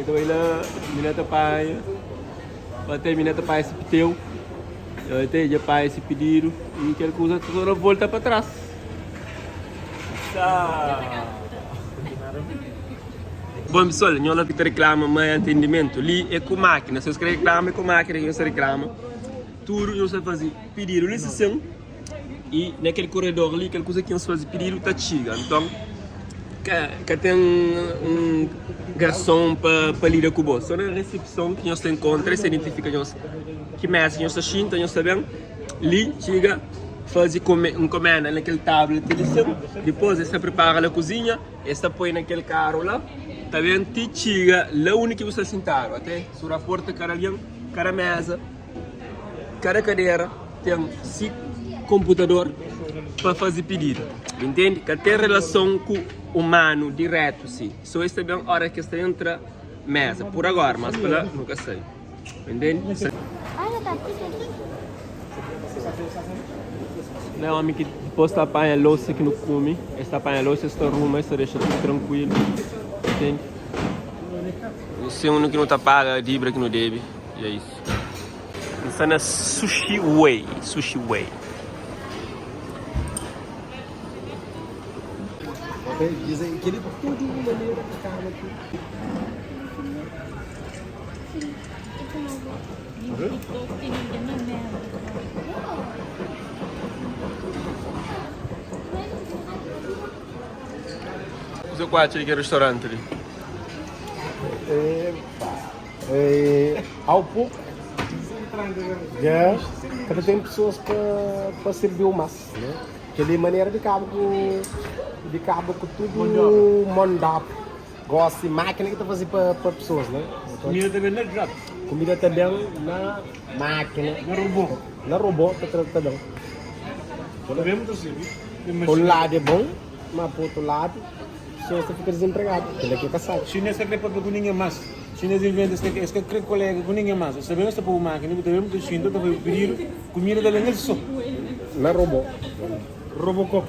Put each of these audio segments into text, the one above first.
Ta bai la, mina ta panha, até mina ta panha si piteu, até dja panha si pididu i kel kuza ta torna volta pa tras. Bom pessoal, nhos la ki ta riklama ma atendimentu li é ku mákina. Si nhos kre riklama é ku mákina ki nhos ta riklama. Tudu nhos ta faze pididu li si sin i na kel koredor li kel kuza ki nhos faze pididu ta txiga. Nton ka ka ten un garson pa pa lida ku bo. So na resepson ki nhos ta inkontra es ta identifika nhos ki mesa ki nhos ta xinta, nhos ta ben li txiga faze nkomenda na kel tablet li sin. Dipôs es ta pripara na kuzinha, es ta poi na kel karu la, ta ben ti txiga la undi ki bu sta xintadu. Ate su raporta kada algen, kada mesa. Kada kadera ten si konputador pa faze pididu, intende? Ka ten relason ku umanu diretu si, so es ta ben ora ki es ta entra meza, pur agora, mas pa la nu ka sabe, intende? La omi ki dipos ta panha losa ki nu kume, es ta panha losa, es ta ruma, es ta dexa tudu trankuilu, intende? Sen unu ki nu ta paga dibra ki nu debe. E é isso. N sta na Sushi Way, Sushi Way. Kuze ku atxa di kel restaurante li? Ao pouco dja ka ta ten pessoas pa pa sirbiu mas né keli manera di kaba ku di kaba ku tudu mon d'obra gosi makina ki ta fazi pa pa pessoas né Kumida ta ben na drop. Kumida ta ben na makina Na robô. Na robô ta tra ta ben Ta ben ta sirbi. Pa un ladu é bon ma pa otu ladu. Pesoas ta fika dizenpregadu, kel-la ki é ka sabi. Xinês ka krê papia ku ningen más. Xinês inventa, es ka, es ka krê kolega ku ningen más. Es ta ben, es ta pô bu mákina, bu ta ben, bu ta xinta, ta faze bu pididu, kumida ta ben el sô. Na robô. Robocop.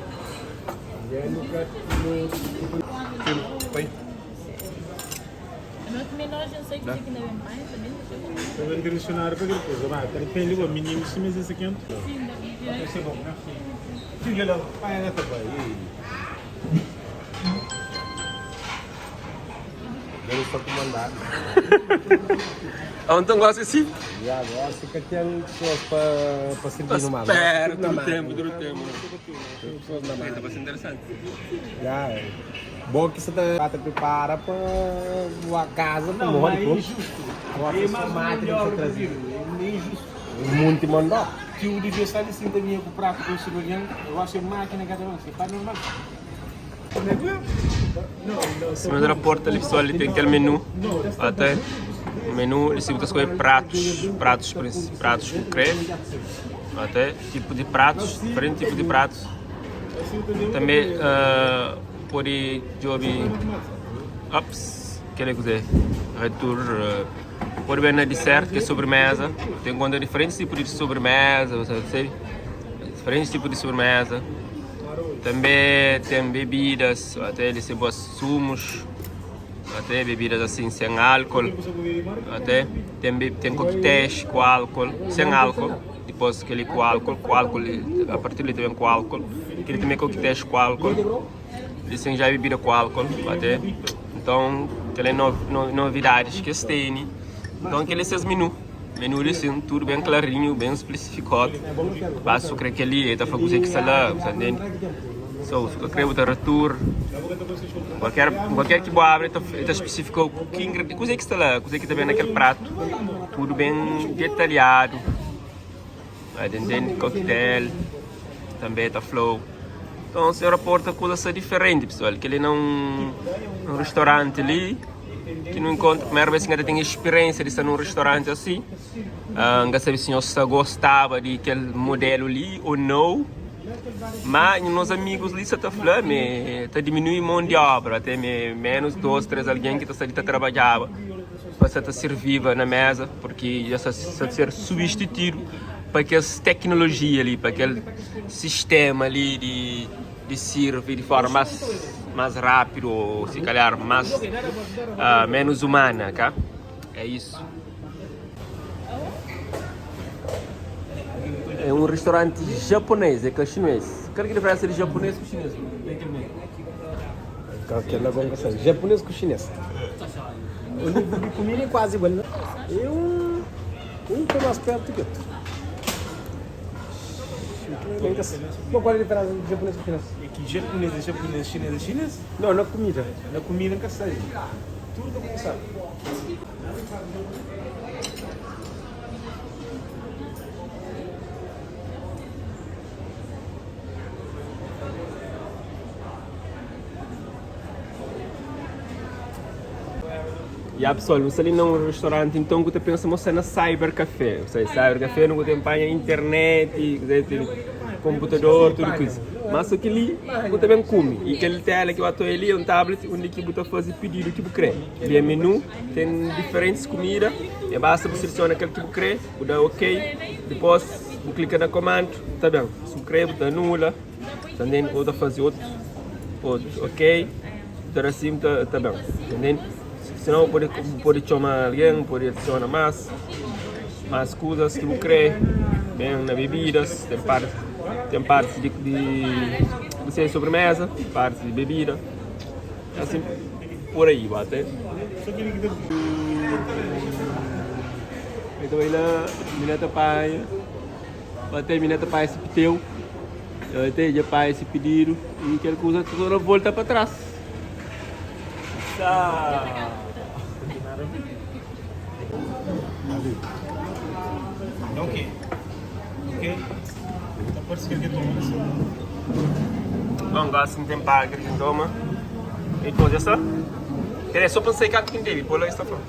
Ta ben direcionadu pa kel kuza, ba, ta depende bo, mininu si meste sta kenti. Dja nu sta kumandadu. Ah, nton gosi si? Ya, gosi ka ten pesoas pa pa sirbi-nu mas. Pa spera tudu tempu, tudu tempu. Ten pesoas na Ta parse interesanti. Ya, bo ki sa ta ta pripara pa bu kaza pa modi prontu. Gosi é so mákina ki sa traze. Un monti mandó. Tio devia sta li sin ta binha ku pratu pa sirbi algen, gosi é mákina ka ta ben, se pa normal. Sima na porta li pessoal li ten kel menu ate menu li si bu ta skodje pratus pratus pratus ku kre ate tipu di pratus diferenti tipu di pratus tanbe pode djobe ops keli kuze retur pode ben na disert ke sobremeza ten konta diferentis tipu di sobremeza diferentis tipu di sobremeza. Tanbê ten bebidas, até li se bos sumus, até bebidas asin sen álkol, até ten ten koktéis ku álkol, sen álkol, dipôs kel-li ku álkol, ku álkol a partir li ta ben ku álkol, kel-li tanbê koktéis ku álkol, li sen já bebida ku álkol, até nton kel-li é novidadis ki es tene, nton kel-li é ses menu. Menu li sin, tudu ben klarinhu, ben splisifikódu. Ba su kre kel-li, el ta fla kuzê ki sta la, bu ta ntende? So, su ka kre bu ta retur. Kualker, kualker ki bu abri, el ta spesifikau ki ingredi, kuzê ki sta la, kuzê ki ta ben na kel pratu. Tudu ben detalhadu. Ba ta ntende? Koktel, tanbe ta fla-u. Nton, senhora porta kuza sta diferenti, pesoal. Kel-li na un restauranti li. Ki nu enkontra primeru bes ki N ka ta ten spiriensia di sta nun ristoranti asi N ka sabe si nhos ta gostaba di kel mudelu li o nau Ma nos amigus li sa ta fla ma ta diminui mon di obra Te menus dos, tres algen ki ta sta li ta trabadjaba pa sa ta sirviba na meza Purki dja sa ta ser substituidu pa kes teknolojia li pa kel sistema li di sirvi di forma más. más rápidu ou si kalhar más menus umana, ka? É isu. É un restauranti japonês, é ka chinês. Kal ki diferensa di japonês ku chinês? Tem kel mê. Kal kel la bon ka sabe. Japonês ku chinês. O nível di kumida é kuazi igual, né? É un un ka más pertu ki otu. Bom, qual é a diferença entre japonês ku chinês? É ki japonês é japonês, chinês é chinês. Não, na kumida. Na kumida N ka sabe. Tudu ta kumesadu. Ya pessoal, nu sta li na un restaurante então ku ta pensa mo sta na cyber café, ou seja, cyber café nu ku ta panha internet, ten computador, tudu kuza. Mas so kel-li bu ta ben kume i kel tela ki bu ata oja li é un tablet undi ki bu ta faze pididu ki bu kre. Li é menu, ten diferentis kumida, e basta bu selesiona kel ki bu kre, bu da ok, dipos bu klika na komandu, ta ben. Si bu kre bu ta anula, ta ntende? Ou ta faze otu, otu ok, bu ta da sim ta ben, ta ntende? Si nau bu pode txoma algen, bu pode adisiona mas, mas kuzas ki bu kre, ben na bebidas, ten parti, ten parti di di sobremeza, parti di bebida. Assim por aí, bate. Então aí lá, mina ta panha, bate mina ta panha esse piteu, até já panha esse pedido e aquela coisa toda volta para trás. Tá. Ok. Ok. Ta parse kel ki toma. Bom, gosi N ten paga kel ki N toma. E dipôs dja sta. Kel é so pa N sai kantu ki N debe. Pô la es ta fla.